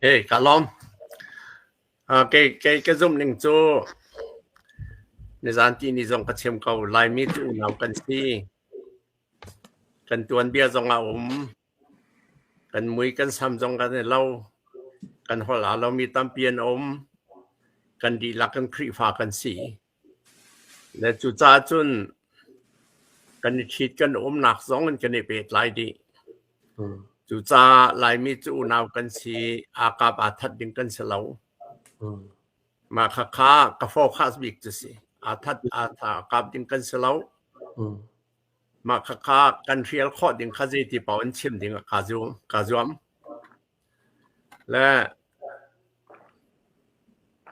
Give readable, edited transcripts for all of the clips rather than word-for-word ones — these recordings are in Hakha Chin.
Hey, ka lawm. Kei kei ka zumh ning cu nizan ti ni zong ka chim ko. Laimi cu unau kan si. Kan tuanbia zong a um. Kan mui kan sam zong kan i lo. Kan holh aa lomi tampi an um. Kan dihlak kan Khrihfa kan si. Le cucaah cun kan i ṭhit kan umnak zong in kan i pehtlai dih. Cucaah Laimi cu unau kan si, aa kap aa that ding kan si lo. Mah khakha ka focus bik cu si. Aa that aa tha kap ding kan si lo. Mah khakha kan hrial khawh ding kha zeiti paoh in chim ding ah kaa zuam. Kaa zuam. Le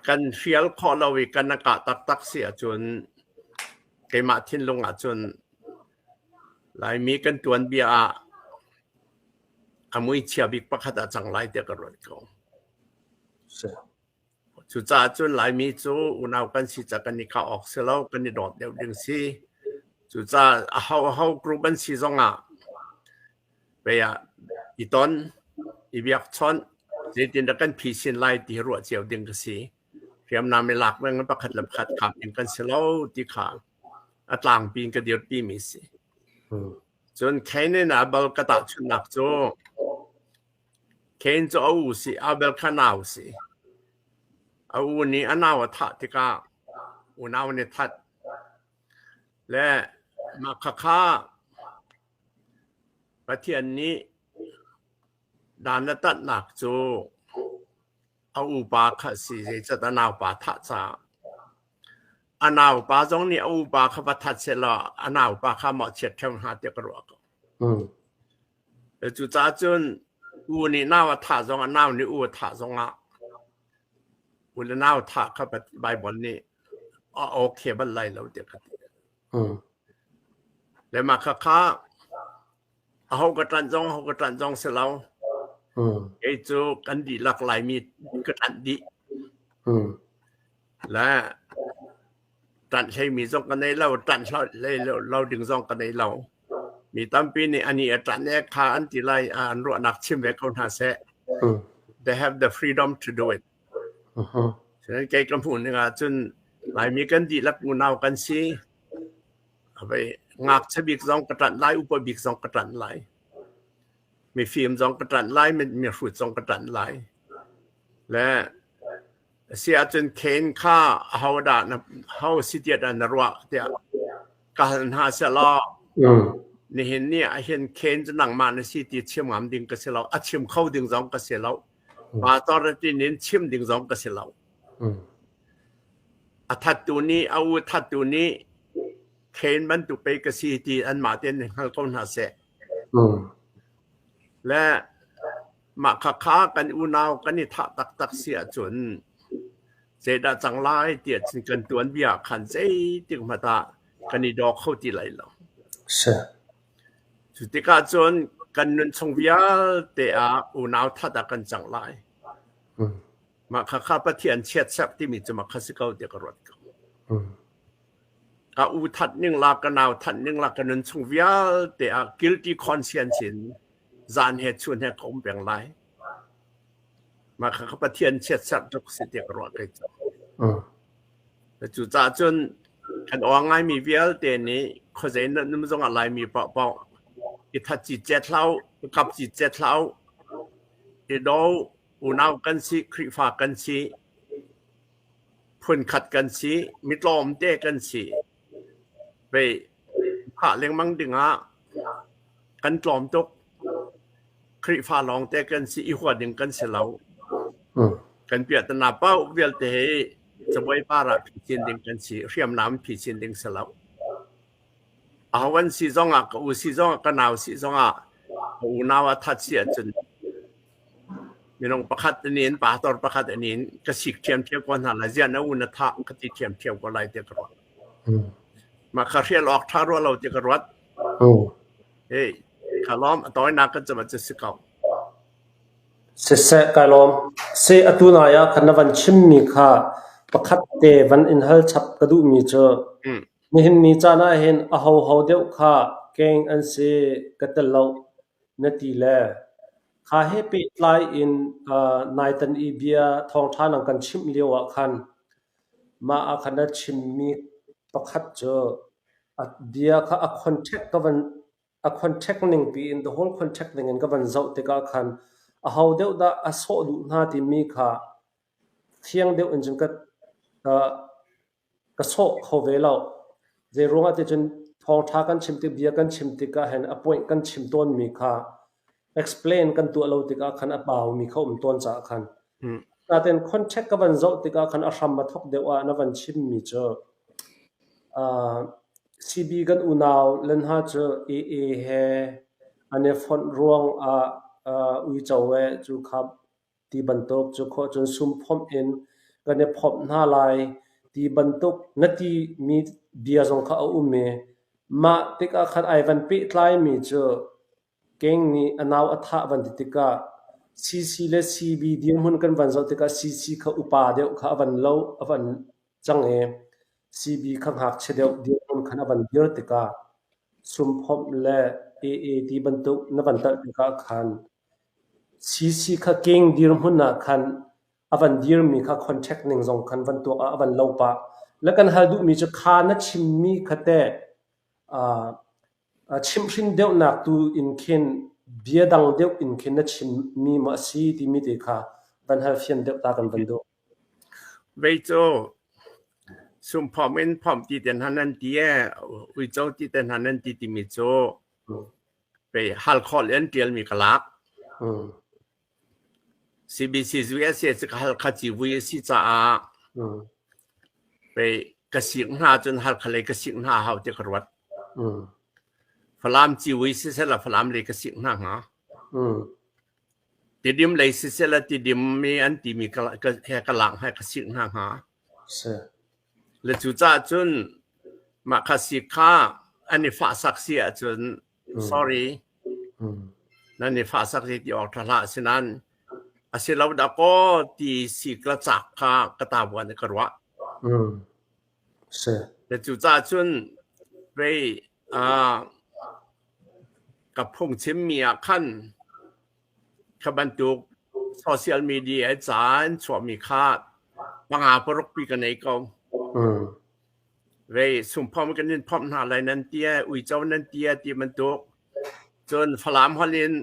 kan hrial khawh lo i kan a kah taktak si ahcun keimah thinlung ahcun Laimi kan tuanbia ah a muichia bik pakhat ah cang lai tiah ka ruat ko. Cucaah cun Laimi cu unau kan si ca kan i kah awk si lo, kan i dawt deuh ding si. Cucaah aho aho group an si zongah pei ah i ton, i biakchawnh, zeitindah kan phisin lai ti hi ruah cio ding ka si. Hriamnam i lak lengmang pakhat le pakhat kap ding kan si lo ti kha a tlangpi in ka dirpi mi si. Cun Cain in Abel ka tahchunhnak cu Cain cu a u si, Abel kha nau si. A u nih a nau a thah tikah unau nih that. Le mah khakha Pathian nih dan a tatnak cu a upa kha a si, zeicahtiah a naupa thah caah. A naupa zong nih a upa kha va that sehlaw a naupa kha mawhchiat ṭheo hnga tiah ka ruah ko. Cucaah cun u nih nau a thah zongah nau nih u a thah zongah u le nau thah kha Baibal nih a okay bal lai lo tiah ka ti. Le mah khakha aho ka ṭanh zong aho ka ṭanh zong si lo. Kei cu kan dihlak Laimi ka ṭanh dih. Le ṭanh hleimi zong ka nei lo, ṭanh hlei lo ding zong ka nei lo. Mi tampi nih anih a ṭanh e kha an ti lai, an ruahnak chim ve ko hna seh. They have the freedom to do it. Cun kei ka hmuh ning ahcun Laimi kan dihlak unau kan si. Ngakchia bik zong ka ṭanh lai, upa bik zong ka ṭanh lai. Mifim zong ka ṭanh lai, mihrut zong ka ṭanh lai. Le a si ahcun Cain kha ahodah na ho si tiah dah na ruah tiah ka hal hna sehlaw nihin ni ah hin Cain cu nangmah na si ti chim ngam ding ka si lo. A chim kho ding zong ka si lo. Pastor tin in chim ding zong ka si lo. A thattu nih a u thattu nih Cain bantuk pei ka si ti anmah tein hngal ko hna seh. Le mah khakha kan unau kan i thah taktak si ahcun zeidah cang lai tiah cun kan tuanbia khan zeitik hmanh ah kan i daw kho ti lai lo. Cu tikah cun kan nun chung vialte ah unau that ah kan cang lai. Mah khakha Pathian chiatserh timi cu mah kha si ko tiah ka ruat ko. Ka u that ning la ka nau that ning la ka nun chung vialte ah guilty conscience in zan he chun he ka um peng lai. Mah khakha Pathian chiatserh tuk si tiah ka ruah kei cu. Cucaah cun kan awng ngaimi vialte nih khuazei nan um zongah Laimi paohpaoh i that cicet hlah u, i kap cicet hlah u, i do unau kan si, Khrihfa kan si, phunkhat kan si, mi tlawmte kan si. Pei thah lengmang dingah kan tlawm tuk. Khrihfa lawngte kan si i hua ding kan si lo. Kan piahtana paoh vialte hi cabuai par ah phisin ding kan si, hriamnam phisin ding si lo. Aho an si zongah, ka u si zongah, ka nau si zongah, ka unau a that si ahcun minung pakhat in pastor pakhat in ka sik ṭhiamṭhiam ko hna lai. Ziah na u na thah ka ti ṭhiamṭhiam ko lai tiah ka ruat. Mah kha hrial awk ṭha rua lo tiah ka ruat. Hei, ka lawm a tawinak kan cam cu si ko. Siseh, kai lawm. Seh atu nai ah khan na van chimmi kha pakhat te van in hal chap ka duhmi cu nihin ni caan ah hin ahoho deuh kha keng an si ka tel lo na ti le. Kha he pehtlai in naitan i bia thawngṭha nang kan chimh lio ah khan mah ah khan na chimmi pakhat cu a bia kha a contact ka van a contact ning piin the whole contact ning in ka van zoh tikah khan aho deuh dah a sawh duh hna timi kha fiang deuh in cun ka Ka sawh kho ve lo. Zeiruangah ticun thawngṭha kan chim tik, bia kan chim tikah hin a point kan chim tawnmi kha explain kan tuah lo tikah khan a baumi kha um tawn caah khan. Natein contact ka van zoh tikah khan a hram a thawk deuh ah na van chimmi cu uh, CB kan unau le hna cu AA he an i fonh ruang ah uh, uico eh cu kha ti bantuk cu khawh cun sum phomh in kan i phomh hna lai ti bantuk na ti mi bia zong kha a um i mah tikah khan ai van pehtlaimi cu keng nih a nau a thah van ti tikah CC le CB dirhmun kan van zoh tikah CC kha upa deuh kha a van lo a van cang i CB kha ngakchia deuh dirhmun khan a van dir tikah sumphomh le AA ti bantuk na van talh tikah khan CC kha king dirhmun ah khan a van dirmi kha contact ning zong khan van tuak ah a van lo pah. Le kan hal duhmi cu kha na chimmi kha teh chimhhrin deuhnak tu in khin bia dang deuh in khin na chimmi maw a si timi te kha van hal fian deuh ta kan van duh. Vei cu sumphawm in phawmh ti te hna nan ti ee, uico ti te hna nan ti timi cu Pei Halkhaw le an ṭialmi ka lak. CBC USA cu ka Halkha civui a si caah pei ka sik hna cun Halkha lei ka sik hna hau ti ka ruat. Falam civui siseh la Falam lei ka sik hna hnga. Tidim lei siseh la Tidim mi an timi ka, ka, he ka lak he ka sik hna hnga. Le cucaah cun mah kha sik kha an i fahsak si ahcun sorry nan i fahsak si ti awk ṭha hlah asinain a si lo dahkaw ti sik le cak kha ka tavuan ka ruah. Le cucaah cun pei ka phungchimmi ah khan Kha bantuk social media ca an chuahmi kha panga paruk pi ka nei ko. Vei sumphom kan in phomh hna lai nan tia, uico nan tia ti bantuk. Cun Falam holh in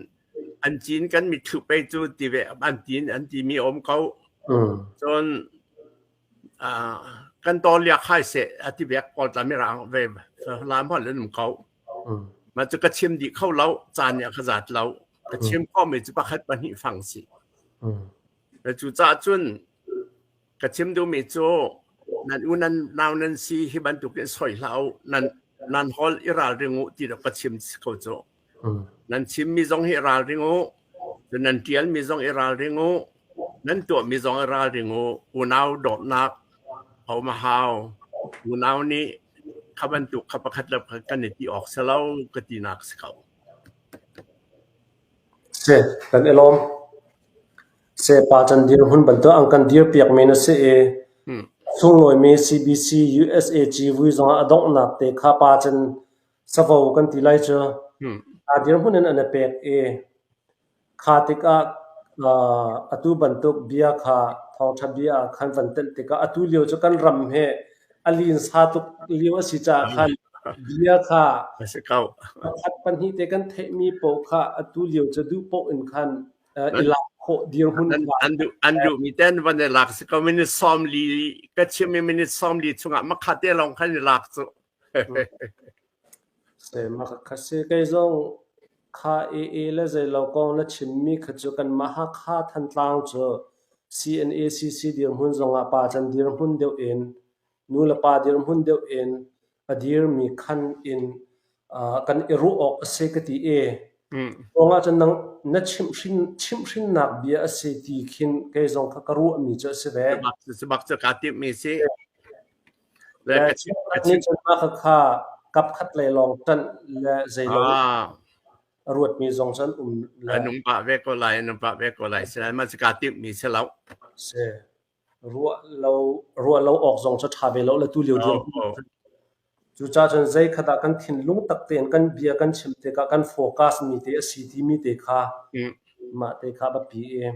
an cin kan mitthlu pe cu ti ve an tin an timi um ko. Cun kan taw liak hai seh a ti bek pawl tla mirang ve Falam holh in um ko. Mah cu ka chim dih kho lo, caan nih a ka zat lo. Ka chim khawhmi cu pakhat pahnih fang si. Cucaah cun ka chim duhmi cu nan u nan nau nan si hi bantuk in soi hlah u. Nan nan hol i ralring u ti ka chim ko cu. Nan chimmi zong hi ralring u. Cun nan ṭialmi zong i ralring u. Nan tuahmi zong i ralring u. Unau dawtnak a um a hau. Unau nih kha bantuk kha pakhat le pakhat kan i ti awk si lo ka tinak si ko. Si, kan i lawm. Se pa can dirhmun bantuk an kan dirpiakmi na si i sunglawimi CBC USA civui zongah a donghnak te kha pa can savo kan ti lai cu. Aa dirhmun in an i pek i Kha tikah atu bantuk bia kha thawngṭha bia ah khan van telh tikah atu lio cu kan ram hi a linsa tuk lio a si caah khan bia kha pakhat pahnih te kan theihmi paoh kha atu lio cu duh paoh in khan i lak khawh dirhmun an duhmi ten van i lak si ko minute 40 ka chimmi minute 40 chungah makha te lawng khan i lak cu. Mah kha si. Kei zong kha AA le zeilo kong na chimmi kha cu kanmah Hakha Thantlang cu CNACC dirhmun zongah pa can dirhmun deuh in nu le pa dirhmun deuh in a dirmi khan in kan i ruah awk a si ka ti i ruangah cun nang na chimhhrinnak bia a si ti khin kei zong kha ka ruahmi cu a si ve. Cu bak cu kaa timhmi si. Le nih cun mah khakha kapkhat lei lawng ṭanh le zeilo a ruatmi zong cu an um le. An um pah ve ko lai, an um pah ve ko lai. Sinain mah cu kaa timhmi si lo. Si. Ruah lo, ruah lo awk zong cu ṭha ve lo le tu lio dirhmun. Cucaah cun zei kha dah kan thinlung tak tein kan bia kan chim tikah kan focus mi te a si timi te kha. Mah te kha biapi i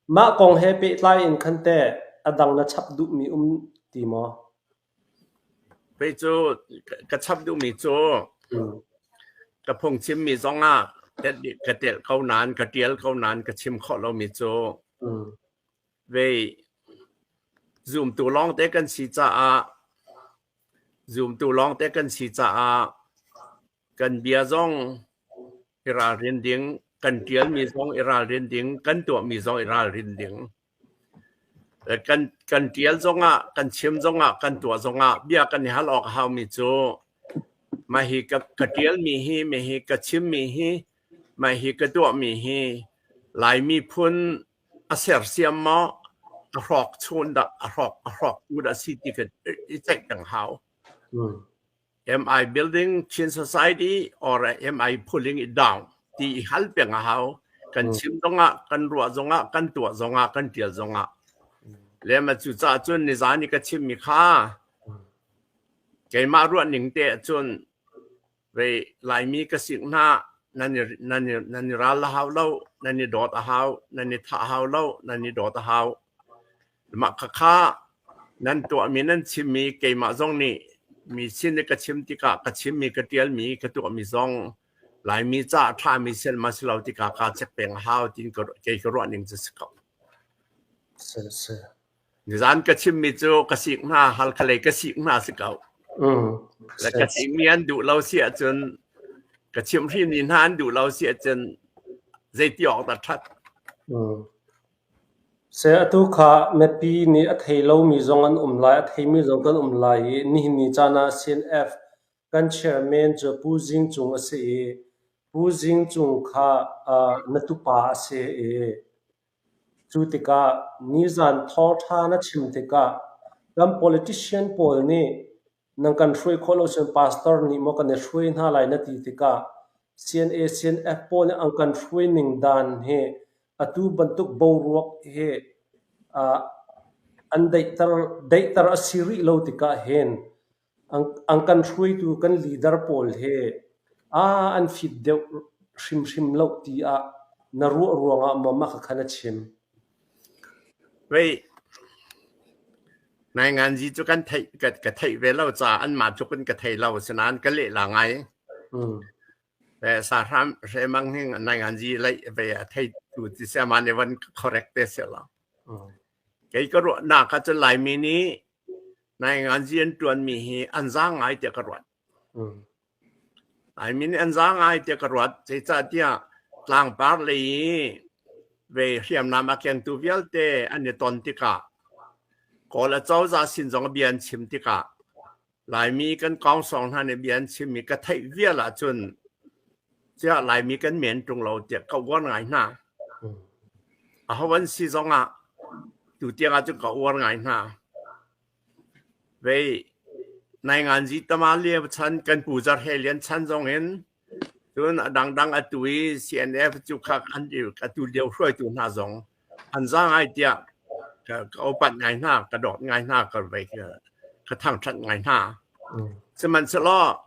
mah kong he pehtlai in khan teh a dang na chap duhmi um ti maw? Kei cu ka chap duhmi cu ka phungchimmi zongah ka telh ko nain ka ṭial ko nain ka chim khawh lomi cu vei zumtu lawngte kan si caah zumtu lawngte kan si caah kan bia zong i ralrin ding, kan ṭialmi zong i ralrin ding, kan tuahmi zong i ralrin ding. Kan ṭial zongah, kan chim zongah, kan tuah zongah bia kan i hal awk a haumi cu mah hi ka ṭialmi hi, mah hi ka chimmi hi, mah hi ka tuahmi hi Laimi phun a sersiam maw, a hrawk chun dah, a hrawk a hrawktu dah si ti ka i ceih peng hau. Am I building Chin society or am I pulling it down? Ti i hal peng a hau. Kan chim zongah, kan ruah zongah, kan tuah zongah, kan tial zongah. Le ma cu caah cun nizan i ka chimmi kha keimah ruah ning te ahcun vei Laimi ka sik hna nan i, nan i, nan i ral a hau lo, nan i dawt a hau, nan i thah a hau lo, nan i dawt a hau. Mah khakha nan tuahmi nan chimmi keimah zong nih mi sin i ka chim tikah ka chimmi ka ṭialmi ka tuahmi zong Laimi caah a ṭhami si ma si lo tikah kaa check peng a hau tiin kei ka ruah ning cu si ko. Nizan ka chimmi cu ka sik hna, Halkha lei ka sik hna si ko. Le ka chimmi an duh lo si ahcun ka chimhhrinmi hna an duh lo si ahcun zeiti awk dah ṭhat. Seh atu kha mipi nih a thei lomi zong an um lai, a theimi zong kan um lai i nihin ni caan ah CNF kan chairman cu Pu Zing Cung a si i Pu Zing Cung kha na tupa a si i cu tikah nizan thawngṭha na chim tikah kan politician pawl nih Nan kan hruai khawh lo cun pastor nih maw kan i hruai hna lai na ti tikah CNA CNF pawl nih an kan hruai ning dan hi atu bantuk boruak hi an daihter daihter a si rih lo tikah hin an kan hruaitu kan leader pawl hi an fit deuh hrimhrim lo tiah na ruah ruangah maw mah khakha na chim? Wei, Nainganzi cu kan theih ka theih ve lo caah anmah tluk in ka thei lo. Asinain ka lehla ngai. Sahram hremang hi nainganzi leih ve a theitu ti si amah nih van correct te si lo. Kei ka ruahnak ah cun Laimi nih nainganzi an ṭuanmi hi an za ngai tiah ka ruat. Laimi nih an za ngai tiah ka ruat. Zeicahtiah tlangpar lei i ve hriamnam a kengtu vialte an i ton tikah Kawl acozah sin zong bia an chim tikah Laimi kan kawngsawng hna nih bia an chimmi ka theih vial ahcun ciah Laimi kan men ṭung lo tiah ka uar ngai hna. Aho an si zongah tutiang ahcun ka uar ngai hna. Vei nainganzi tama lio chan kan pu Zarh He Lian chan zong in cun a dangdang atu i CNF cu kha an atu lio hruaitu hna zong an za ngai tiah ka ka upat ngai hna, ka dawt ngai hna, ka vei ka thangṭhat ngai hna. Sihmanhsehlaw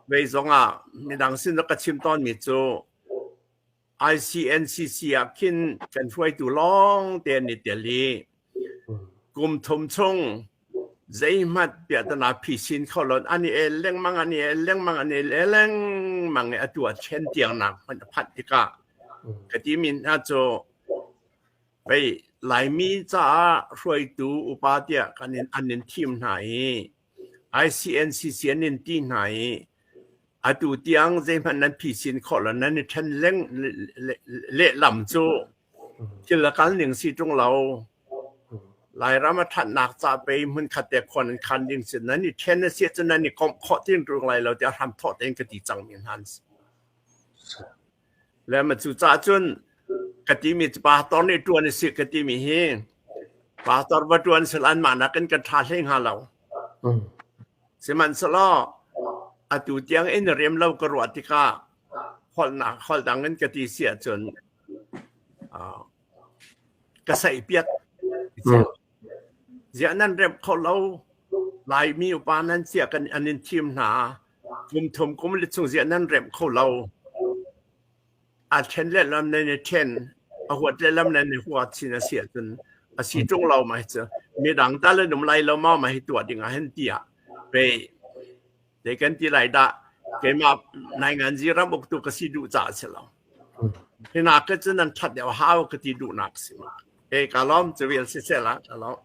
vei zong ah midang sin ka chim tawnmi cu ICNCC ah khin kan hruaitu lawng te an i tel i kum thum chung zeihmanh piahtana phisin kho lo an i el lengmang an i el lengmang an i el lengmang i atu a ṭhen tiang nak hmanh a phanh tikah ka timi hna cu pei Laimi caah hruaitu upa tiah kan in an in thim hna i ICNCC an in ti hna i atu tiang zeihmanh nan phisin khawh lo nan i ṭhen leng lehlam cu thil a kal ning si ṭung lo. Lairam a ṭhatnak ca pei hmunkhat te khuan an khan ding si nan i ṭhen a si ahcun nan i komh khawh ti ṭung lai lo tiah hramthawh tein ka ti cangmi hna an si. Le ma cu caah cun ka timi cu pastor nih ṭuan a si ka timi hi pastor va ṭuan sel anmah nakin kan ṭha hlei hnga lo. Sihmanhsehlaw atu tiang in rem lo ka ruah tikah holhnak holh dang in ka ti si ahcun ka saihpiat. Ziah nan remh kho lo? Laimi upa nan sia kan an in thim hna. Kum thum kum li chung ziah nan remh kho lo? A ṭhen lehlam nan i ṭhen, a huat lehlam nan i huat sin a si ahcun a si ṭung lo ma hi cu midang tal an um lai lo maw ma hi tuah ding ah hin tiah pei zei kan ti lai dah, keimah nainganzi ram uktu ka si duh caah si lo. Hi nak ka cu nan ṭhat deuh hau ka ti duhnak si ma. E ka lawm, cu vial si seh la, ka lawm.